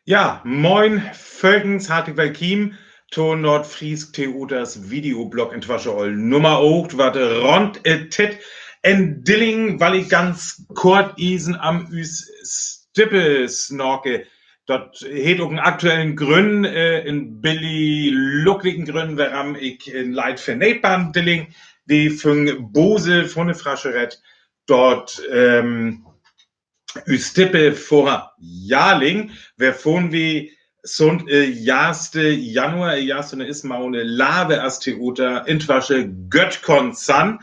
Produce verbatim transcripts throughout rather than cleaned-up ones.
Ja, moin, völkens hartlich willkamen to Noordfriisk Theaters Videoblog, intwasche al Nummer acht, wat rond et tit. En Dilling well ik ganz kort isen am üs Stippe snake. Dat heet ok en aktuellen Grund, äh, en billi luckligen Grund, woarom ik en Leid vernähpan Dilling, de vun Bose vun de Frasche rett, dort, ähm, üs Stippe vör Jahrling, woavun wi sünd, äh, eerste Januar, äh, eerste is Maune Lave as Theater intwasche göt konzan.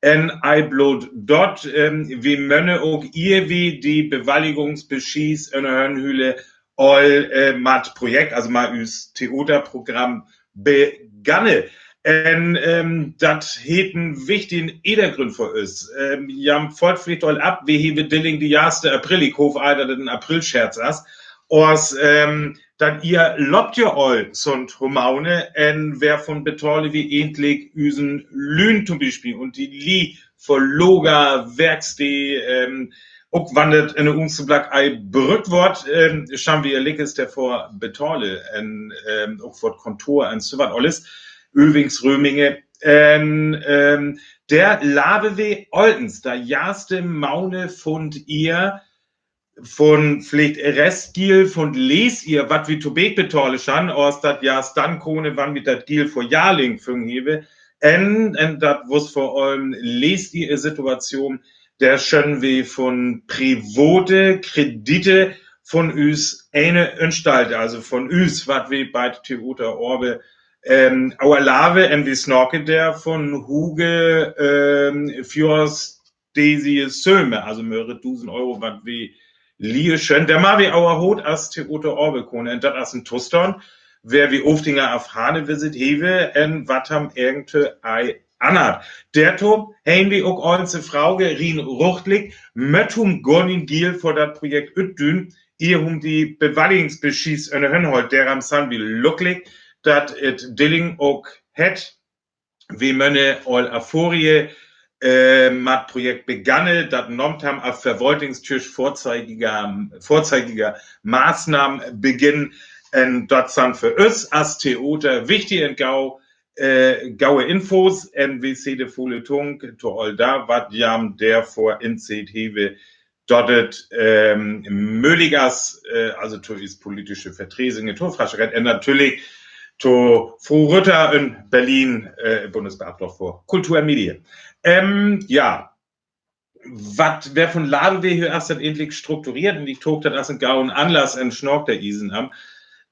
En ei blot dot, ähm, wi mönne ok irgendwie de Bewilligungsbescheid en de Hönn hüle, all, äh, mat Projekt, also mat üs Theaterprogramm beganne. En, ähm, dat heet en wichtigen Edergrund för üs. Ähm, ja, folt villicht all af, wi hebbe Dilling de eerste April, ik hoof all, dat et en Aprilscherz is. As, ähm, dat Johr löppt jo all sünd Maune, en woavun betaale wi egentlich üsen Lühn to'n Bispeel un de Lüe vör Lager, Werksteed, ähm, ok wann dat en uns Black ei brükt wort, ähm, schan wi liekers dorvör betaale, en, ähm, ok vör Kontor un su wat alles, Öwingsröminge, en, ähm, dor lave wi allens, de eerste Maune vun Johr, vun villicht Restgiel, vun Leesjohr, wat wi to beed betaale schan, as dat jo dann kome, wann wi dat Giel vör Jahrling fung hebbe, en, en dat wos vör allem Leesjohr Situation, dor schönen wi vun private Kredite vun üs eene Anstalt, also vun üs, wat wi bi't Theater orbe, ähm, auer lave, en wi snake dor vun huge, ähm, Fjohrs- dese Sömme, also mehrere dusend Euro, wat wi liehen schönen. Dor maa wi auer hot as Theater orbe kone, en dat as en Tostahnd, woa wi oft Dinger af hane, wi sitt hebbe, en wat am irgendwie ei annert. Dorto hen wi ok allens de Froge, rien ruchtlich, mööt hum gor nich Giel vör dat Projekt utdünen, ehr hum de Bewilligungsbescheid en de Hönn holt, dorum san wi lucklig, dat et Dilling ok hett, wi mönne all Erforie, äh, mat Projekt beganne, dat nömt ham af Verwaltungsdisch vorzeitige, vorzeitige Maßnahmen beginnen. En dat san för üs as Theater wichtig en gau, äh, gaue Infos, en wi sede vole Tung to all dat, wat jam dorvör inseet hebbe, dat et, ähm, mööglich as, äh, also to üs politische Vertresinge, to Frasche rett, en natürlich to Fru Rütter en Berlin, äh, Bundesbeauftragte för Kultur un Medie. Ähm, ja, wat, woavun lave wi hütt, as dat egentlich struktureet, un ik tog dat as en gauen Anlass, en Snack to isen am,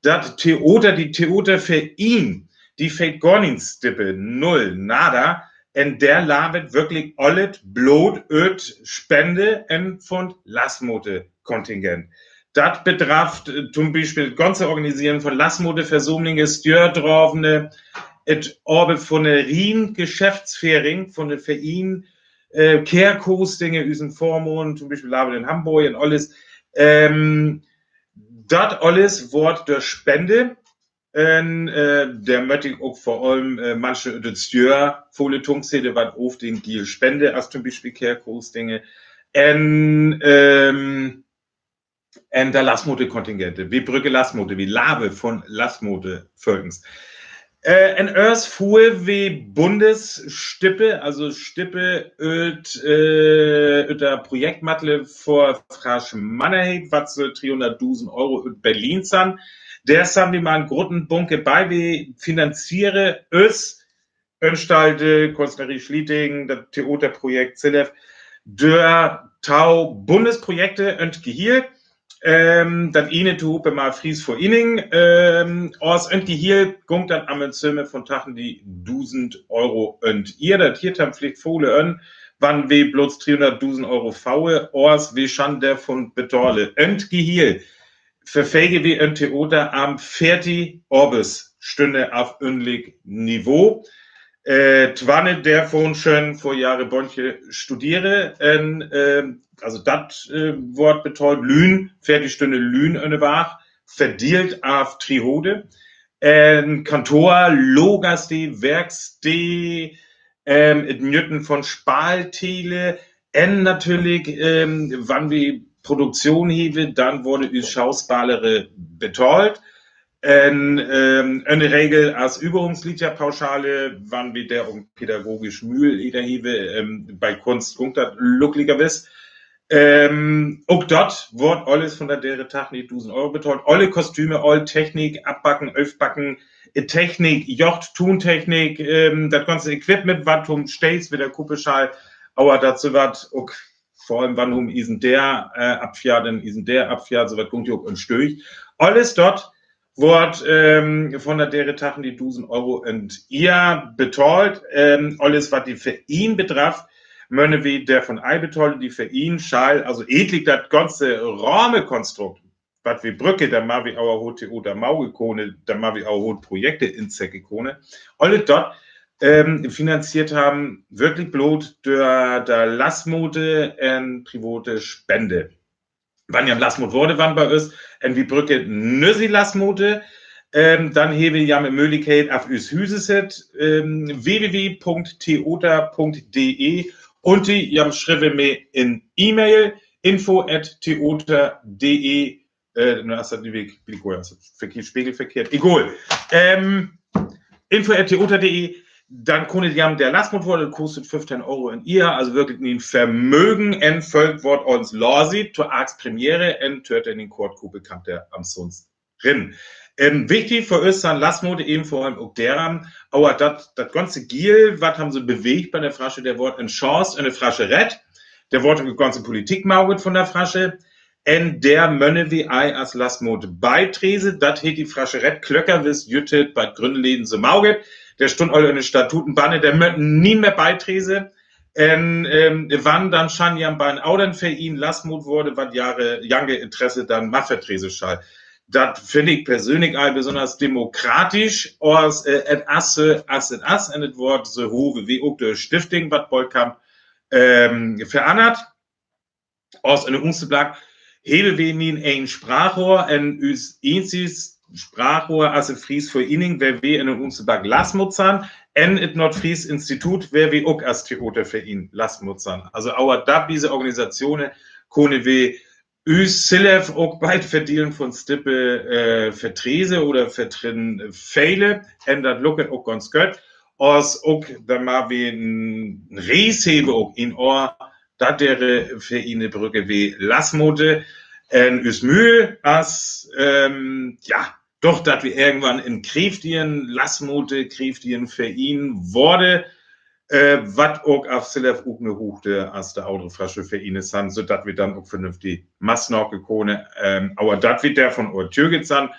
dat Theater, de Theatervereen, de fett gor nich en Stippe, null, nada, en dor lavet wirklich allet blot ut Spende en vun Lastmote-Kontingent. Dat bedrafft, äh, to'n Bispeel dat ganze Organisieren vun Lastmote-Versammlinge, Stadtdravene, et Orbe vun de rien Geschäftsföhringe, vun de Vereen, äh, Keerkostinge, üsen Vormund, to'n Bispeel lave en Hamborg en alles. Ähm, dat alles wort dör Spende. En, äh, dor mööt ik ok vör allem, äh, manche, äh, dat Stör vole Tung sede, wat oft en Giel spende, as to'n Bispeel Keerkostinge. En, ähm, en de Lastmote-Kontingente. Wi bröke Lastmote, wi lave vun Lastmote völkens. Äh, en örs fuhr wi Bundesstippe, also Stippe ut, äh, ut de Projektmatle för Frasche Mannerheit, wat sö driehunnertdusend Euro ut Berlin san. Dor san wi mat en groten Bunke bei, wi finanziere üs Anstalte, Künstlerie Schlieting, dat Theaterprojekt Zillew, dör tau Bundesprojekte en Gehiel, ähm, dat eene tohupe mat Fries Vereeniging, ähm, as en Gehiel gung dat am en Sömme vun tachtigdusend Euro en Johr. Dat hieet am villicht vole en, wann wi blots driehunnertdusend Euro fauhe, as wi schan dorvun betaale. En Gehiel verfege wi en Theater am veertig Oberstünne auf öffentlich Niveau. Äh, twanne dorvun schönen vör Johre Bönche studiere, en, ähm, also dat, äh, wort betahlt, Lühn, veertig Stünne Lühn en de Wach, verdeelt auf drie Hode. En Kontor, Logersteed, Werksteed, ähm, et Nütten vun Spaltele, en natürlich, ähm, wann wi Produktion hebbe, dann worde üs Schauspelere betahlt. En, ähm, en de Regel as Übungsleedjerpauschale, wann wi der uk pädagogisch Möhl inhäwe, ähm, bei Kunst uk dat lücklicherwiss. Ähm, uk dat word alles vun der Dere Tachni dusend Euro betahlt. Alle Kostüme, all Technik, Abbacken, Öfbacken, äh, Technik, Jocht, Tuntechnik, ähm, dat ganze Equipment, wat hum Steeds widder kuppe schall, aver dat so wat uk vör allem, wann hum isen der, äh, abfiahrt, en isen der abfiahrt, so wat kummt jo uk en Stöög. Alles dat word, ähm, vun der Dere Tachni dusend Euro en Johr betahlt. Ähm, alles, wat de Vereen betrefft, mönne wi der vun ei betahlen, de Vereen schall, also egentlich dat ganze Rahmekonstrukt, wat wi bröcke, dormit wi aur hot Theoter mauke kone, dormit wi aur hot Projekte inzecke kone. All dat, ähm, finanziert han wirklich blot dör de Lassmode en private Spende. Wann ji am Lassmod worde, wann bei us en wi bröcke nüssi Lassmode, ähm, dann hewe ji am Möglichkeit, af us Hüse sit, ähm, w w w Punkt theoter Punkt d e, un ji am schrieve mi en E-Mail, info at theoter d e, äh, na, as dat nich, wie, wie, as dat verkehrt, Spegel verkehrt, egal. Ähm, info at theoter d e, dann kunne ji am der Lassmod worde, kostet föffteihn Euro en Johr, also wirklich en Vermögen, en Volk, wat uns lossit, to Aags Premiere, en Törte in den Kort kupe kann der amsonst rin. Ähm, wichtig för us san Lassmode even vör allem uk derum, aver dat, dat ganze Geld, wat han se bewegt bei der Frasche, der word en Chance, en Frasche rett, der word en ganze Politik mauket vun der Frasche, en der mönne wi ei as Lassmode beitrede, dat heet, de Frasche rett Klöcker, wis jüttet bei Grünleden so mauket, der stund all en de Statuten banne, der mööt nie mehr beitrede, en, ähm, wann, dann schann ji am bei en audern Vereen Lassmod worde, wat jare, jange Interesse dann matvertrede schall. Dat finn ik persönlich all besonders demokratisch, as, äh, et as, äh, as et as, en et word so howe wie uk de Stifting, wat bold kamm, ähm, verannert. As en de Unseblak hewe wi nie en Sprachrohr, en us eenzig Sprachrohr as de Fries vör allen Dingen, wor wi en de Unseblak Lassmod san, en et Nordfries Institut wor wi uk as Theotervereen Lassmod san. Also, aver dat, dise Organisatione, kone wi us sülvst uk beid Verdeelen vun Stippe, äh, vertrede oder vertreden feele, en dat lucket uk ganz goot. As uk, dann mak wi en Rees hewe uk en Ohr, dat dere Vereene bröcke wi Lassmode, en us Möhl as, ähm, ja, doch, dat wi irgendwann en kräftigen Lassmode, kräftigen Vereen worde, äh, wat uk af sülvst uk ne Huugde as de audre Frasche Vereene san, so dat wi dann uk vernünftig Maßnahme kone, ähm, aver dat wi dervun övertüget san,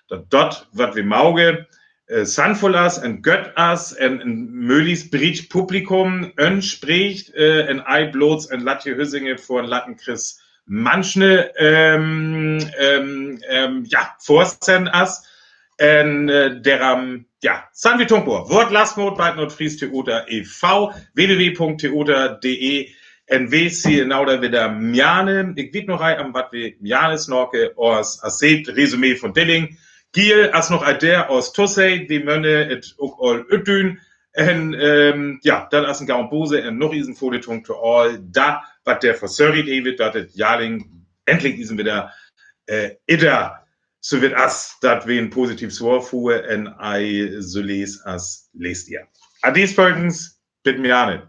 dat dat, wat wi mauke, äh, sannvull as, en goot as, en, en möglichst breet Publikum anspreekt, äh, en ei blots en lattje Hüsinge vör en latten Kreis Manschne, ähm, ähm, ähm, ja, vörseht as, en, äh, derum, ja, san wi dunkbor. Word Lassmod bei Nordfries Theoter e V, w w w Punkt theoter d e, en wi sien eus dann widder mane. Ik weet noch ei, an wat wi mane, snacke, as, as seht, Resümee vun Dilling, Giel, as noch ei der, as to seht, wi mönne et uk all utdüün. En, ähm, ja, dat as en Gambose, en noch isen Folitung to all, dat, wat der versörgt hewe, dat et Jalling endlich isen widder, äh, idder, so wiet as, dat wi en positiv Swaar fuhe, en ei so lees as leest Johr. Adis, Völkens, bit mane.